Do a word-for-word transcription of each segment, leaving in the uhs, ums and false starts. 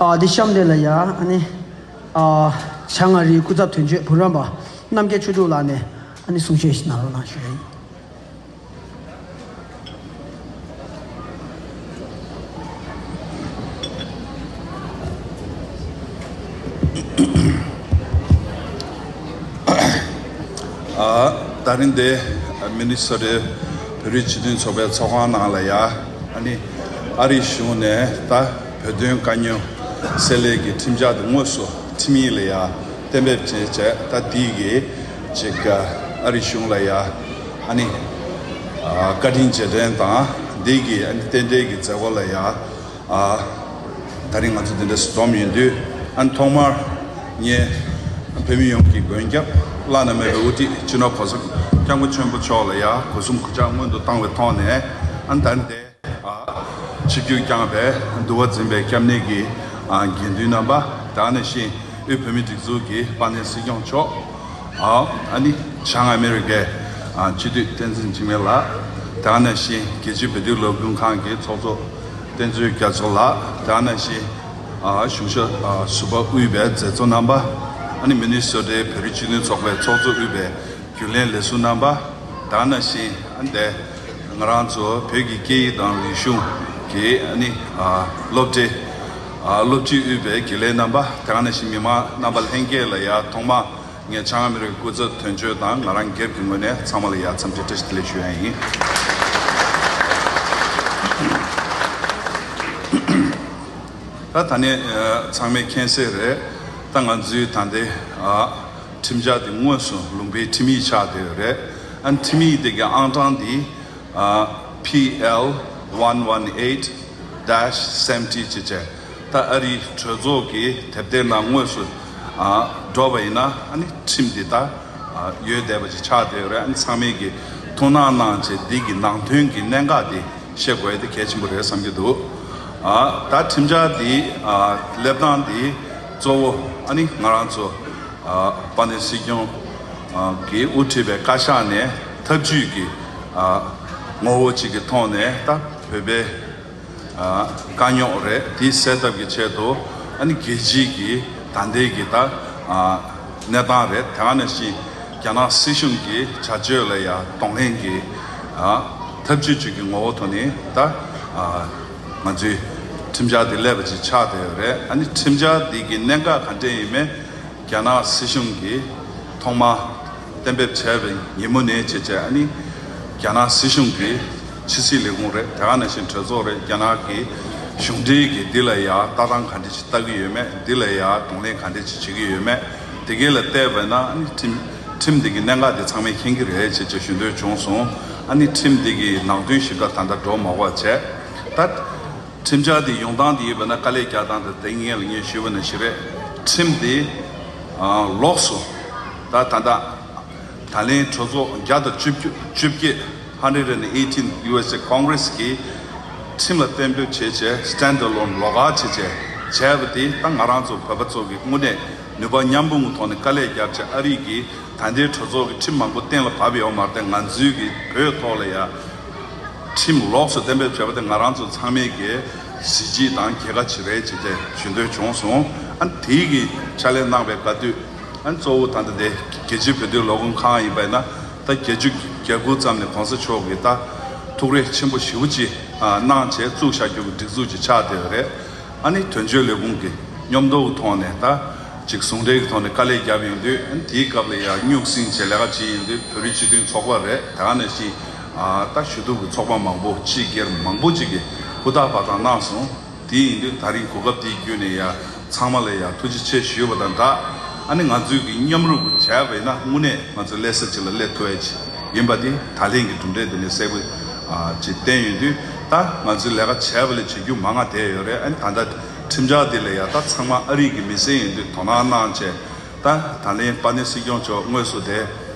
ཨ་འདི་གཤམ་དེ་ལ་ཡ་ཨ་ནི་ཨ་བྱང་ཨ་རིའི་སྐུ་ཚབ་དོན་གཅོད་བུ་རམ་པ་རྣམ་རྒྱལ་ཆོས་དྲུག་ལགས་ནས་ཨ་ནི་གསུང་བཤད་ཞིག་གནང་རོགས་གནང་ཞུ་ཡ་ཡིན། ཨ་ད་རིང་འདི་མི་ནི་སོ་ཊའི་བོད་རིགས་སྤྱི་མཐུན་ཚོགས་པའི་ཚོགས་ཁང་ནང་ལ་ཡ་ཨ་ནི་ཨ་རིའི་གཞུང་ནས་ད་བོད་དོན་དཀའ་རྙོག་སེལ་སླད་ཀྱི་ཁྲིམས་འཆར་དེ་དངོས་སུ་ཁྲིམས་ཡིག་ལ་ཡ་གཏན་འབེབས་བྱས་བྱས། ད་འདི་གི་ཅིག་ཨ་རིའི་གཞུང་ལ་ཡ་ཨ་ནི་ཨ་བཀའ་དྲིན་རྗེས་དྲན་དང་འདི་གི་ཨ་ནི་རྟེན་འབྲེལ་གྱི་མཛད་སྒོ་ལ་ཡ་ཨ་ད་རིང་ང་ཚོ་འདི་འདྲ་སུ་འཛོམས་ཡོང་དུས། ཨ་ནི་ཐོག་མར་ངས་བོད་མི་ཡོངས་ཀྱི་མགོན་སྐྱབས་བླ་ན་མེད་པའི་དབུ་ཁྲིད་སྤྱི་ནོར་༸གོང་ས་༸སྐྱབས་མགོན་ཆེན་པོ་མཆོག་ལ་ཡ་སྒོ་གསུམ་གུས་ཕྱག་སྔོན་དུ་བཏང་བའི་ཐོག་ནས། ཨ་ནི་ད་རིང་འདི་ཨ་ཆིབས་བསྒྱུར་བསྐྱངས་པའི་འདུལ་བ་འཛིན་པའི་སྐྱབས་གནས་ཀྱི་ཨ་དགེ་འདུན་རྣམ་པ། དེ་ནང་བཞིན་དབུས་བོད་མིའི་སྒྲིག་འཛུགས་ཀྱི་དཔལ་ལྡན་སྲིད་སྐྱོང་མཆོག་ཨ་ཨ་ནི་བྱང་ཨ་མི་རི་ཀའི་ཨ་སྤྱི་འཐུས་བསྟན་འཛིན་འཇིགས་མེད་ལགས། དེ་ནང་བཞིན་རྒྱལ་སྤྱིའི་བོད་དོན་སློབ་སྟོན་ཁང་གི་ཚོགས་གཙོ་བསྟན་འཛིན་རྒྱ་མཚོ་ལགས། དེ་ནང་བཞིན་ཨ་གཞུང་ཞབས་ཨ་ཟུར་པ་དབུས་པའི་མཛད་གཙོ་རྣམ་པ། ཨ་ནི་མི་ནི་སོ་ཊའི་བོད་རིགས་སྤྱི་མཐུན་ཚོགས་པའི་ཚོགས་གཙོ་དབུས་པའི་རྒྱུན་ལས་ལས་ཟུར་རྣམ་པ། དེ་ནང་བཞིན་ཨ་ནི་ང་རང་ཚོ་བོད་ཀྱི་སྐད་ཡིག་དང་རིག་གཞུང་གི་ཨ་ནི་ཨ་སློབ་གྲྭའི་ཨ་སློབ་སྤྱི་དབུས་པའི་དགེ་ལས་རྣམ་པ། དེ་ནང་བཞིན་མི་མང་རྣམ་པ་ལྷན་རྒྱས་ལ་ཡ་ཐོག་མར་ངས་བྱང་ཨ་མི་རི་ཀའི་སྐུ་ཚབ་དོན་གཅོད་དང་ང་རང་སྒེར་གྱི་ངོས་ནས་ཚང་མ་ལ་ཡ་འཚམས་འདྲི་བཀྲ་ཤིས་བདེ་ལེགས་ཞུ་ཡ་ཡིན། ད་ད་ནས་ཨ་ཚང་མས་མཁྱེན་གསལ་རེད། ད་ང་ཚོའི་ད་ལྟའི་ཨ་ཁྲིམས་འཆར་དེ་དངོས་སུ་ལུང་པའི་ཁྲིམས་ཡིག་ཆགས་བསྡད་ཡོད་རེད། ཨ་ཁྲིམས་ཡིག་དེ་གི་ཨང་གྲངས་དེ་ཨ་P L one one eight dash seventy ཅེས་བྱས། ད་ཨ་རིའི་གྲོས་ཚོགས་ཀྱི་དེབ་ཐེར་ནང་དངོས་སུ་ཨ་འགྲོ་བ་ཡིན་ན་ཨ་ནི་ཁྲིམས་འདི་ད་ཨ་ཡོད་བསྡད་པ་ཅིག་ཆགས་བསྡད་ཡོད་རེད། ཨ་ནི་ཚང་མས་ཀྱི་ཐུགས་སྣང་གནང་བྱས་འདི་གི་ནང་དོན་གྱི་གནད་འགག་དེ་ཤེས་དགོས་ཡ་དེ་གལ་ཆེན་པོ་རེད་བསམ་གྱི་འདུག་ཨ་ད་ཁྲིམས་འཆར་འདི་ཨ་སླེབས་སྟངས་འདི་གཙོ་བོ་ཨ་ནི་ང་རང་ཚོ་ཨ་དཔལ་ལྡན་སྲིད་སྐྱོང་ཨ་གིས་དབུ་ཁྲིད་པའི་བཀའ་ཤག་ནས་ཐབས་ཇུས་ཀྱི་ཨ་ངོ་བོ་གཅིག་གི་ཐོག་ནས་ད་བོད་པའི་ཨ་དཀའ་རྙོག་རེད། དེ་སེལ་ཐབས་ཀྱི་ཆེད་དུ་ཨ་ནི་རྒྱལ་སྤྱིའི་གི་ད་ལྟའི་གི་ད་ཨ་གནས་སྟངས་རེད། དེ་ག་ནང་བཞིན་རྒྱ་ནག་སྲིད་གཞུང་གི་བྱ་སྤྱོད་ལ་ཡང་གདོང་ལེན་གྱི་ཨ་ཐབས་ཇུས་ཅིག་གི་ངོ་བོ་ཐོག་ནས་ད་ཨ་ང་ཚོའི་ཁྲིམས་འཆར་དེ་སླེབས་པ་ཅིག་ཆགས་བསྡད་ཡོད་རེད། ཨ་ནི་ཁྲིམས་འཆར་འདི་གི་གནད་འགག་ག་འདྲས་ཡིན་མིན། རྒྱ་ནག་སྲིད་གཞུང་གིས་ཐོག་མ་གཏན་འབེབས་བྱས་པའི་ཉིན་མོ་ནས་བྱས་བྱས་ཨ་ནི་རྒྱ་ནག་སྲིད་གཞུང་གི་ཕྱི་སྲིད་ལས་ཁུངས་རེད། དེ་ག་ནང་བཞིན་གྲོས་ཚོགས་རེད། རྒྱ་ནག་གི་གཞུང་འབྲེལ་གྱི་འདི་ལ་ཡང་ལྟ་སྟངས་ག་འདྲ་ཞིག་ལྟ་གི་ཡོད་མེད། འདི་ལ་ཡང་གདོང་ལེན་ག་འདྲ་ཞིག་བྱེད་ཀྱི་ཡོད་མེད། དེ་གས་ལ་བལྟས་པ་ན་ཨ་ནི་ཁྲིམས་ཁྲིམས་འདི་གི་གནད་འགག་དེ་ཚང་མས་མཁྱེན་གྱི་རེད་ཅེས་ཅེས་ཞུ་འདོད་བྱུང་སོང་། ཨ་ནི་ཁྲིམས་འདི་གི་ནང་དོན་ཞིབ་ཕྲ་ད་ལྟ་འགྲོ་མ་དགོས་བྱས་ད། ཁྲིམས་འཆར་འདི་ཡོང་སྟངས་འདི་ཡིན་པ་ན་དཀའ་ལས་རྒྱག་སྟངས་དེ་དེ་སྔོན་ལ་ངས་ཞུས་པ་ནང་བཞིན་རེད། ཁྲིམས་འདི་ཨ་ལོགས་སུ་ད་ད་ལྟ་ད་ལན་གྲོས་ཚོགས་བརྒྱ་དང་བཅུ་བཅུ་བརྒྱད་hundred and eighteen U S A Congress གིས་ཁྲིམས་ལ་གཏན་འབེབས་བྱས་བྱས་stand alone ལོགས་ཀ་བྱས་བྱས་བྱས་པ་དེ་ད་ང་རང་ཚོ་བོད་པ་ཚོ་གི་དངོས་གནས་ནུས་པ་མཉམ་སྤུངས་ཀྱི་ཐོག་ནས་དཀའ་ལས་བརྒྱབ་བྱས་ཨ་རི་གི་ད་ལྟའི་གྲོས་ཚོགས་ཀྱི་ཁྲིམས་མང་པོ་གཏན་ལ་ཕབ་ཡོད་མ་རེད། ང་ཚོའི་གི་བོད་ཐོག་ལ་ཡ་ཁྲིམས་ལོགས་སུ་གཏན་འབེབས་བྱས་པ་དེ་ང་རང་ཚོ་ཚང་མས་གི་གཟི་བརྗིད་དང་རྒྱལ་ཁ་ཅིག་རེད་ཅེས་ཏེ་ཞུ་འདོད་བྱུང་སོང་། ཨ་ནི་དེའི་གི་ཕྱག་ལས་གནང་བའི་བཀའ་དུས་ཨ་ནི་གཙོ་བོ་ད་ལྟ་དེ་རྒྱལ་སྤྱིའི་བོད་དོན་སློབ་སྟོན་ཁང་ཡིན་པ་ཡིན་ན་ད་བརྒྱད་ཅུ་གྱ་དགུ་ཙམ་ནས་གོང་ས་མཆོག་གིས་ད་ཐུགས་རེ་ཆེན་པོ་ཞེ་པོ་ཅིག་གནང་བྱས་བཙུགས་བཞག་རྒྱུ་གི་སྒྲིག་འཛུགས་ཅིག་ཆགས་བསྡད་ཡོད་རེད། ཨ་ནི་དོན་གཅོད་ལས་ཁུངས་ཀྱི་མཉམ་དུ་ཐོག་ནས་ད་ཅིག་ཟུང་འབྲེལ་གྱི་ཐོག་ནས་དཀའ་ལས་བརྒྱབ་ཡོང་དུས་ཨ་ནི་དེའི་སྐབས་ལ་ཡང་སྙུག་སྲིང་བྱས་ལས་ཀ་བྱེད་ཡོང་དུས་བོད་རིགས་སྤྱི་མཐུན་ཚོགས་པ་རེད། དེ་ག་ནང་བཞིན་ཨ་ད་ཞུ་གཏུག་གི་ཚོགས་པ་མང་པོ་ཕྱི་སྒེར་མང་པོ་ཅིག་གིས་ཧུར་ཐག་འབད་ཐག་གནང་སོང་། དེ་ཡིན་དུས་ད་རིང་གོ་སྐབས་དེའི་བརྒྱུད་ནས་ཡང་ཚང་མ་ལ་ཡང་ཐུགས་རྗེ་ཆེ་ཞུས་པ་དང་སྦྲགས་ཨ་ནི་ང་ཚོས་ཀྱི་མཉམ་རུབ་བྱས་པ་ཡིན་ན་དངོས་གནས་ང་ཚོ་སླེབས་ས་ཅིག་ལ་སླེབས་ཐུབ་ཡ་ཅིག་ཡིན་པ་དེ་ད་ལན་གྱི་གྲུབ་འབྲས་དེ་ནས་གསལ་པོ་ཅིག་བསྟན་ཡོང་དུས་ད་ང་ཚོས་ལས་ཀ་བྱས་པ་ལས་བྱེད་རྒྱུ་མང་ང་བསྡད་ཡོད་རེད། ཨ་ནི་ད་ལྟ་ཁྲིམས་འཆར་དེ་ལ་ཡང་ད་ཚང་མ་ཨ་རི་གི་མི་སེར་ཡིན་དུས་དོ་སྣང་གནང་བྱས་ད་ད་ལན་དཔལ་ལྡན་སྲིད་སྐྱོང་མཆོག་དངོས་སུ་དེ་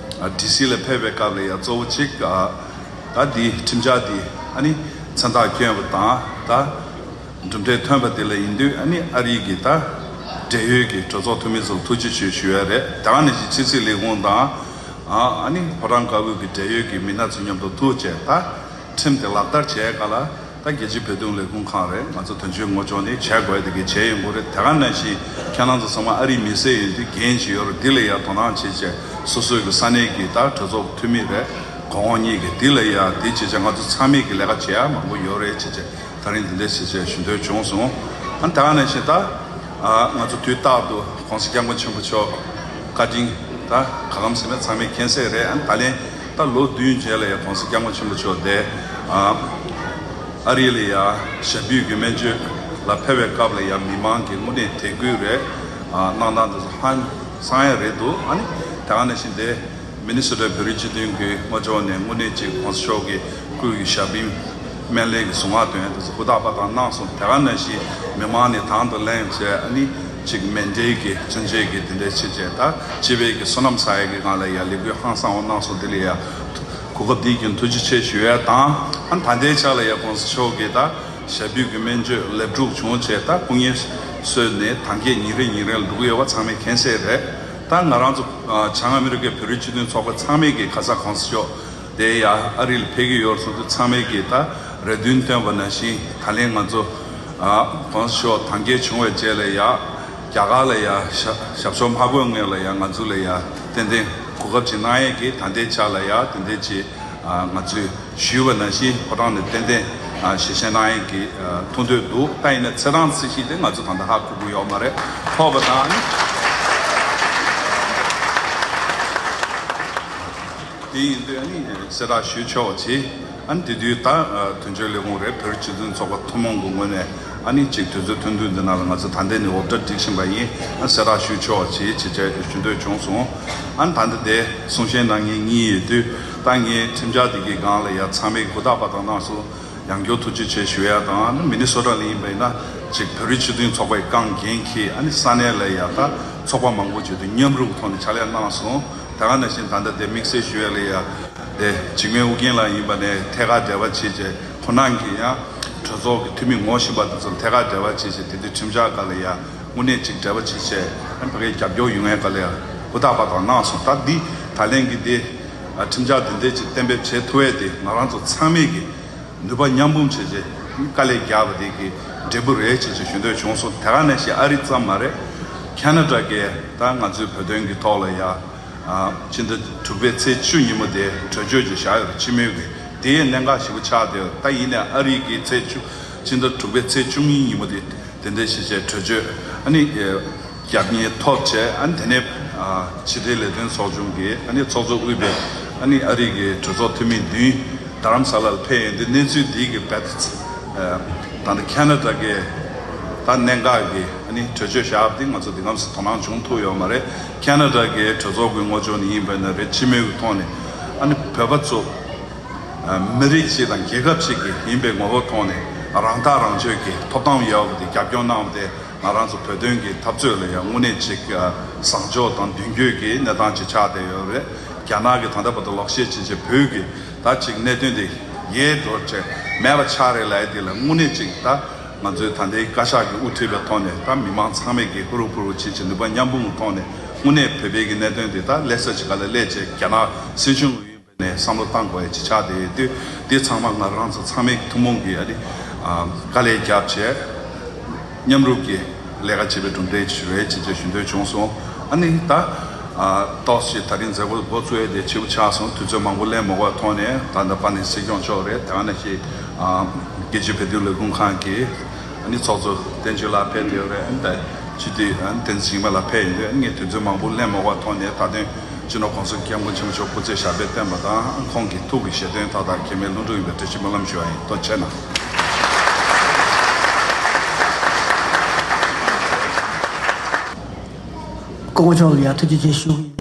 ཌི་སི་ལ་ཕེབས་པའི་སྐབས་ལ་ཡང་གཙོ་བོ་གཅིག་ད་དེ་ཁྲིམས་འཆར་དེ་ཨ་ནི་མཚན་རྟགས་བསྐྱོན་པ་དང་ད། གྲུབ་འབྲས་ཐོན་པ་དེ་ལ་ཡིན་དུས་ཨ་ནི་ཨ་རིའི་གི་ད་འབྲེལ་ཡོད་ཀྱི་གྲོས་ཚོགས་འཐུས་མི་ཚོར་ཐུགས་རྗེ་ཆེ་ཞུ་ཡ་རེད། དེ་ག་ནང་བཞིན་ཕྱི་སྲིད་ལས་ཁུངས་དང་ཨ་ནི་ཕོ་བྲང་དཀར་པོའི་གི་འབྲེལ་ཡོད་ཀྱི་མི་སྣ་ཚོ་མཉམ་དུ་ཐུག་བྱས་ད་ཁྲིམས་དེ་ལག་བསྟར་བྱས་ག་ལ་ ད་རྒྱལ་སྤྱིའི་བོད་དོན་ལས་ཁུངས་ཁང་རེད། ང་ཚོ་དོན་གཅོད་ངོ་ཅོག་ནི་བྱས་དགོས་དེ་གི་བྱས་ཡོང་གི་རེད། དེ་ག་ནང་བཞིན་ཁྱེད་རང་ཚོ་ཚང་མ་ཨ་རིའི་མི་སེར་ཡིན་དུས་འགན་ཅིག་ཡོད་རེད། འདི་ལ་ཡ་དོ་སྣང་བྱེད་བྱས་སོ་སོའི་གི་ས་གནས་ཀྱི་ད་གྲོས་ཚོགས་འཐུས་མི་རེད། གོང་འོག་གཉིས་ཀྱི་འདི་ལ་ཡ་འདི་བྱེད་བྱས་ང་ཚོ་ཚང་མས་གི་ལས་ཀ་བྱེད་ཡ་མང་པོ་ཡོད་རེད་བྱེད་བྱས། ད་རིང་འདི་འདྲ་བྱེད་བྱས་ཞུ་འདོད་བྱུང་སོང་། ཨ་ནི་ད་ག་ནང་བཞིན་ད་ཨ་ང་ཚོ་དུས་རྟག་ཏུ་༸གོང་ས་༸སྐྱབས་མགོན་ཆེན་པོ་མཆོག་བཀའ་དྲིན་ད་ག་གམ་ཟེར་ན་ཚང་མས་མཁྱེན་གསལ་རེད། ཨ་ནི་ད་ལན་ད་ལོ་བདུན་རྗེས་ལ་ཡ་༸གོང་ས་༸སྐྱབས་མགོན་ཆེན་པོ་མཆོག་དེ་ཨ་ཨ་རི་ལ་ཡ་ཞབས་པུས་ཀྱི་སྨན་བཅོས་ལ་ཕེབས་པའི་སྐབས་ལ་ཡ་མི་མང་གི་དངོས་གནས་དད་གུས་རེད། ཨ་གནང་སྟངས་དེ་ཚོ་ཧང་སང་ཡ་རེད་འདུག་ཨ་ནི་ད་ག་ནང་བཞིན་དེ། མི་ནི་སོ་ཊ་བོད་རིགས་སྤྱི་མཐུན་གྱི་ངོ་ཅོག་ནས་དངོས་གནས་ཅིག་༸གོང་ས་མཆོག་གི་སྐུ་ཡི་ཞབས་པད་སྨན་བླའི་གི་གཟུངས་སྔགས་འདོན་དེ་ཚོ་ཧུར་ཐག་པ་དང་གནང་སོང་། དེ་ག་ནང་བཞིན་མི་མང་ནས་དང་དུ་ལེན་བྱས་ཨ་ནི་ཅིག་མཎྜལ་གྱི་མཚོན་བྱེད་ཀྱི་དེ་འདྲའི་ཆེད་བྱས་ད་སྤྱི་པའི་གི་བསོད་ནམས་བསགས་ཡས་ཀྱི་སྒང་ལ་ཡ་ལས་འགུལ་ཧང་སང་བ་གནང་སོང་། དེ་ལ་ཡ་གོ་སྐབས་འདི་བརྒྱུད་ཐུགས་རྗེ་ཆེ་ཞུ་ཡ་དང་། ཨ་ནི་ད་ལྟའི་ཆ་ལ་ཡ་༸གོང་ས་མཆོག་གི་ད་ཞབས་པུས་ཀྱི་སྨན་བཅོས་ལེགས་གྲུབ་བྱུང་བྱས་ད་སྐུ་ངལ་གསོས་ནས་ད་གིན་ཉིན་རེ་ཉིན་རེ་ལ་འགྲོ་གི་ཡོད་པ་ཚང་མས་མཁྱེན་གསལ་རེད། ད་ང་རང་ཚོ་ཨ་བྱང་ཨ་མི་རི་ཀའི་བོད་རིགས་སྤྱི་མཐུན་ཚོགས་པ་ཚང་མས་ཀྱི་ཁ་སང་༸གོང་ས་མཆོག་དེ་ཡ་ཨ་རི་ལ་ཕེབས་ཀྱི་ཡོད་སོང་དུས་ཚང་མས་ཀྱི་ད་རེ་འདུན་བཏོན་པ་ནང་བཞིན་ད་ལན་ང་ཚོ་ཨ་༸གོང་ས་མཆོག་ད་གིན་བྱུང་བའི་རྗེས་ལ་ཡ་རྒྱ་གར་ལ་ཡ་ཞབས་ཞབས་ཞུ་མ་དགོས་སྔོན་ལ་ཡ་ང་ཚོ་ལ་ཡ་ཏན་ཏན་གོ་སྐབས་ཅིག་གནང་ཡས་ཀྱི་ད་ལྟའི་ཆ་ལ་ཡ་དེ་འདྲའི་ཅིག་ཨ་ང་ཚོས་ཞུས་པ་ནང་བཞིན་ཕོ་བྲང་ནས་ཏན་ཏན་ཨ་ཞལ་བཞེས་གནང་ཡས་ཀྱི་ཨ་ཐུགས་འདོད་འདུག་ད་ཡིན་ན་ཚེས་གྲངས་ཚེས་གཞི་དེ་ང་ཚོ་ད་ལྟ་ཧ་གོ་གི་ཡོད་མ་རེད། ཐོག་པ་དང་དེ་ཡིན་དུས་ཨ་ནི་གསལ་བསྒྲགས་ཞུས་ཆོག་པ་བྱེད། ཨ་ནི་དེ་དུས་ད་ཨ་དོན་གཅོད་ལས་ཁུངས་རེད། བོད་རིགས་སྤྱི་མཐུན་ཚོགས་པ་ཐུན་མོང་གི་ངོས་ནས་ཨ་ནི་གཅིག་དུས་ཚོད་ཐུང་ཐུང་འདི་ནང་ལ་ང་ཚོ་ད་ལྟ་ནས་འོབ་སྒྲ་སྒྲིག་བཞིན་པ་ཡིན། ཨ་གསལ་བསྒྲགས་ཞུས་ཆོག་པ་བྱེད་ཅེས་བྱས་ཞུ་འདོད་བྱུང་སོང་། ཨ་ནི་ད་ལྟ་དེ་གསུང་བཤད་གནང་མཁན་གཉིས་ཡོད་དུས་ད་ངས་ཁྲིམས་འཆར་འདི་གི་སྒང་ལ་ཡ་ཚང་མས་ཧུར་ཐག་པ་དང་གནང་སོང་། ཡང་བསྐྱར་ཐུགས་རྗེ་ཆེ་ཞུ་ཡ་དང་། ཨ་ནི་མི་ནི་སོ་ཊ་ལ་ཡིན་པ་ཡིན་ན་ཅིག་བོད་རིགས་སྤྱི་མཐུན་ཚོགས་པའི་རྐང་འགན་འཁྱེར་ཨ་ནི་ས་གནས་ལ་ཡ་ད་ཚོགས་པ་མང་པོ་བྱས་དུས་མཉམ་རུབ་ཐོག་ནས་ཕྱག་ལས་གནང་སོང་། དེ་ག་ནང་བཞིན་ད་ལྟ་དེ་དམིགས་བསལ་ཞུ་ཡ་ལ་ཡ་དེ་འཇིགས་མེད་ཨོ་རྒྱན་ལགས་ཡིན་པ་ནས་ཐད་ཀར་འབྲེལ་བ་བྱས་བྱས་ཁོ་རང་གིས་ཡང་གྲོས་ཚོགས་ཀྱི་འཐུས་མི་ངོ་ཤེས་པ་དེ་ཚོར་ཐད་ཀར་འབྲེལ་བ་བྱས་བྱས་དེ་དུས་ཁྲིམས་འཆར་སྒང་ལ་ཡ་དངོས་གནས་ཅིག་འབྲེལ་བ་བྱས་བྱས་ཨ་ནི་ཕ་གིའི་རྒྱབ་སྐྱོར་ཡོང་ཡ་སྒང་ལ་ཡ་ཧུར་ཐག་པ་དང་གནང་སོང་། ད་འདི་ད་ལན་གྱི་དེ་ཁྲིམས་འཆར་དེ་འདྲས་ཅིག་གཏན་འབེབས་བྱེད་ཐུབ་ཡ་དེ་ང་རང་ཚོ་ཚང་མས་ཀྱི་ནུས་པ་མཉམ་སྤུངས་བྱས་རྗེས་དཀའ་ལས་བརྒྱབ་པ་དེ་གི་འབྲས་བུ་རེད་ཅེས་ཅེས་ཞུ་འདོད་བྱུང་སོང་། དེ་ག་ནང་བཞིན་ཨ་རི་ཙམ་མ་རེད། ཁ་ན་ཌ་གས་ད་ང་ཚོའི་བོད་དོན་གྱི་ཐོག་ལ་ཡ་ཨ་ཕྱི་ཟླ་དྲུག་པའི་ཚེས་བཅུ་ཉིན་མོ་དེ་གྲོས་ཆོད་ཅིག་བཞག་ཡོད་རེད། སྤྱི་མོས་ཀྱི་དེ་ཡི་གནད་འགག་ཞེ་པོ་ཆགས་བསྡད་ཡོད། ད་ཡིན་ནའི་ཨ་རི་གི་ཚེས་བཅུ་ཕྱི་ཟླ་དྲུག་པའི་ཚེས་བཅུ་གཉིས་ཉིན་མོ་དེ་དེ་འདྲའི་ཞིག་བྱས་གྲོས་ཆོད་ཨ་ནི་རྒྱབ་གཉེར་ཐོབ་བྱས། ཨ་ནི་དེ་ནས་ཕྱི་དྲིལ་ལས་དོན་ཚོགས་ཆུང་གིས་ཨ་ནི་ཚོགས་གཙོ་དབུས་པའི་ཨ་ནི་ཨ་རི་གི་གྲོས་ཚོགས་འཐུས་མི་བདུན་རྡ་རམ་ས་ལར་ཕེབས་ཡོང་དུས་གནས་ཚུལ་འདི་གི་བེད་ད་ལྟ་ཁ་ན་ཌ་གི་ད་གནད་འགག་གི་ཨ་ནི་གྲོས་ཆོད་བཞག་པ་འདི་ང་ཚོ་འདི་གམ་སེ་དོ་སྣང་བྱུང་ཐུབ་ཡོད་མ་རེད། ཁ་ན་ཌ་གི་གྲོས་ཚོགས་ཀྱི་ངོ་ཕྱོགས་ནས་ཡིན་པ་ན་རེད། སྤྱི་མོས་ཀྱི་ཐོག་ནས་ཨ་ནི་བོད་པ་ཚོ་མི་རིགས་གཅིག་དང་རྒྱལ་ཁབ་གཅིག་གི་ཡིན་པའི་ངོ་བོ་ཐོག་ནས་རང་ཐག་རང་གཅོད་ཀྱི་ཐོབ་ཐང་ཡོད་པ་དེ་རྒྱབ་སྐྱོར་གནང་བ་དེ་ང་རང་ཚོ་བོད་དོན་གྱི་འཐབ་རྩོད་ལ་ཡང་དངོས་གནས་ཅིག་བཟང་ཕྱོགས་དང་མདུན་སྐྱོད་ཀྱི་གནས་སྟངས་ཅིག་ཆགས་བསྡད་ཡོད་རེད། རྒྱ་ནག་གིས་ད་ལྟ་བར་དུ་ལོག་བཤད་བྱས་བྱས་བོད་ཀྱི་ད་ཅིག་གནད་དོན་དེ་ཡལ་འགྲོ་བྱས་མེད་པ་ཆགས་རེད་ལབ་ཡ་དེ་ལ་དངོས་གནས་ཅིག་ད་ང་ཚོའི་ད་ལྟའི་བཀའ་ཤག་གིས་དབུ་ཁྲིད་པའི་ཐོག་ནས་ད་མི་མང་ཚང་མས་ཀྱི་ཧུར་ཧུར་བྱས་བྱས་ནུས་པ་མཉམ་སྤུངས་ཀྱི་ཐོག་ནས་དངོས་གནས་བོད་པའི་གི་གནད་དོན་དེ་ད་ལྷ་ས་ཅིག་ག་ལ་སླེབས་བྱས་རྒྱ་ནག་སྲིད་གཞུང་ཡིན་པ་ནས་བསམ་བློ་བཏང་དགོས་ཡ་ཅིག་ཆགས་བསྡད་ཡོད་དུས། དེ་ཚང་མ་ང་རང་ཚོ་ཚང་མས་ཐུན་མོང་གི་ཨ་ནི་ཨ་དཀའ་ལས་བརྒྱབ་བྱས་མཉམ་རུབ་ཀྱི་ལས་ཀ་བྱེད་པའི་གྲུབ་འབྲས་ཅིག་རེད་ཅེས་བྱས་ཞུ་འདོད་བྱུང་སོང་། ཨ་ནི་ད་ཨ་ཏོག་ཙམ་ད་རིང་མཛད་སྒོ་འགོ་བཙུགས་ཡ་དེ་ཕྱི་པོ་ཆགས་སོང་། དུས་ཚོད་མང་པོ་ལེན་མ་དགོས་པའི་ཐོག་ནས་ད་ལྟ་པ་ནི་སྲིད་སྐྱོང་མཆོག་རེད། དེ་ག་ནང་བཞིན་ཨ་རྒྱལ་སྤྱིའི་བོད་དོན་ལས་ཁུངས་ཁང་གི་ཨ་ནི་ཚོགས་གཙོ་བསྟན་ཆོས་ལགས་ཕེབས་བསྡད་ཡོད་རེད། ཨ་ནི་ད་སྤྱི་འཐུས་ཨ་ནི་བསྟན་འཛིན་ཞིང་པ་ལགས་ཕེབས་ཡོང་དུས་ཨ་ནི་ངས་དུས་ཚོད་མང་པོ་ལེན་མ་དགོས་པའི་ཐོག་ནས་ད་དོན་སྤྱི་ནོར་༸གོང་ས་༸སྐྱབས་མགོན་ཆེན་པོ་མཆོག་སྐུ་ཚེ་ཞབས་པད་བརྟན་པ་དང་ཁོང་གི་ཐུགས་ཀྱི་བཞེད་དོན་མཐའ་དག་གེགས་མེད་ལྷུན་གྲུབ་ཡོང་བའི་བཀྲ་ཤིས་སྨོན་ལམ་ཞུ་བ་ཡིན། ཐུགས་རྗེ་གནང་། སྐུ་ངོ་མཆོག་ལ་ཡང་ཐུགས་རྗེ་ཆེ་ཞུ།